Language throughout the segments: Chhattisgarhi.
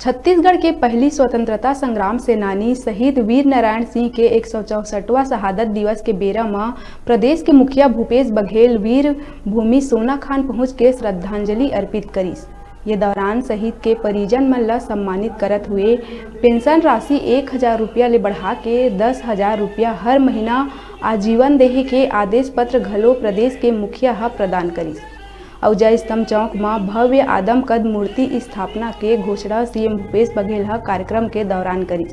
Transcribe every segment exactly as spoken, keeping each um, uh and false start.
छत्तीसगढ़ के पहली स्वतंत्रता संग्राम सेनानी शहीद वीर नारायण सिंह के एक सौ चौसठवां शहादत दिवस के बेरा म प्रदेश के मुखिया भूपेश बघेल वीर भूमि सोनाखान पहुंच के श्रद्धांजलि अर्पित करिस। ये दौरान शहीद के परिजन मन ल सम्मानित करत हुए पेंशन राशि एक हजार रुपया ले बढ़ा के दस हजार रुपया हर महीना आजीवन देहे के आदेश पत्र घलो प्रदेश के मुखिया ह प्रदान करिस। अउ जय स्तंभ चौक म भव्य आदमकद मूर्ति स्थापना के घोषणा सीएम भूपेश बघेल ह कार्यक्रम के दौरान करिस।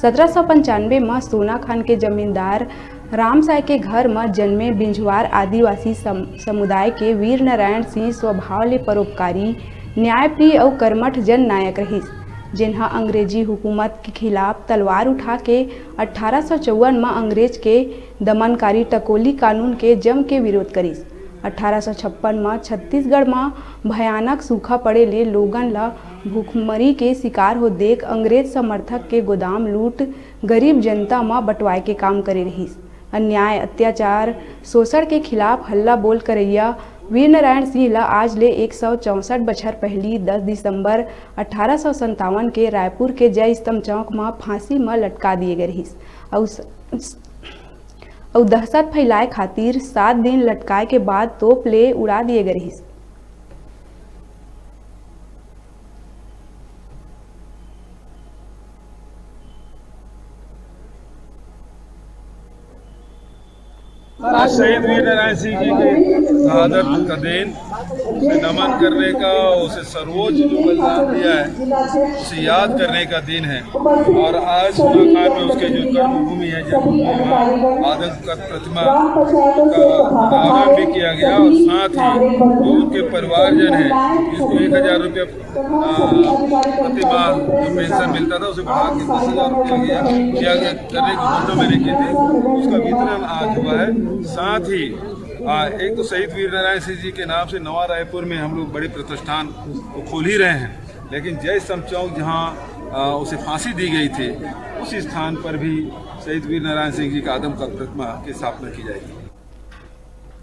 सत्रह सौ पंचानवे म सोनाखान के जमींदार रामसाय के घर म जन्मे बिंझवार आदिवासी सम-, समुदाय के वीर नारायण सिंह स्वभाव ले परोपकारी, न्यायप्रिय अउ कर्मठ जननायक रहिस, जेन ह अंग्रेजी हुकूमत के खिलाफ तलवार उठा के अठारह सौ चौवन म अंग्रेज के दमनकारी टकोली कानून के जम के विरोध करिस। अठारह सौ छप्पन म छत्तीसगढ़ म भयानक सूखा पड़े ले लोगन ल भुखमरी के शिकार हो देख अंग्रेज समर्थक के गोदाम लूट गरीब जनता म बंटवाए के काम करे रहिस। अन्याय, अत्याचार, शोषण के खिलाफ हल्ला बोल करइया वीर नारायण सिंह ल आज ले एक सौ चौसठ बछर पहिली दस दिसंबर अठारह सौ संतावन के रायपुर के जय स्तंभ चौक म फांसी म लटका दिए गए रहिस। अउ स-, अउ दहशत फैलाए खातिर सात दिन लटकाए के बाद तोप ले उड़ा दिए गए रहिस। आज शहीद वीर नारायण सिंह जी के शहादत का दिन, उसे नमन करने का, उसे सर्वोच्च जो बलिदान दिया है, उसे याद करने का दिन है। और आज सोनाखान में उसके जो कर्मभूमि है, जन्मभूमि है, आदम का प्रतिमा का अनावरण भी किया गया और साथ ही जो उनके परिवारजन हैं, जिसको एक हजार रुपये, आ, प्रतिमाह जो पेंशन मिलता था, उसे बढ़ा के दस हजार रुपये किया, किया गया, करने की घोषणा मैंने की थी, उसका वितरण आज हुआ है। साथ ही, आ, एक तो शहीद वीर नारायण सिंह जी के नाम से नवा रायपुर में हम लोग बड़े प्रतिष्ठान को खोल ही रहे हैं, लेकिन जय स्तंभ चौक, जहाँ, आ, उसे फांसी दी गई थी, उस स्थान पर भी शहीद वीर नारायण सिंह जी का आदमकद प्रतिमा की स्थापना की जाएगी।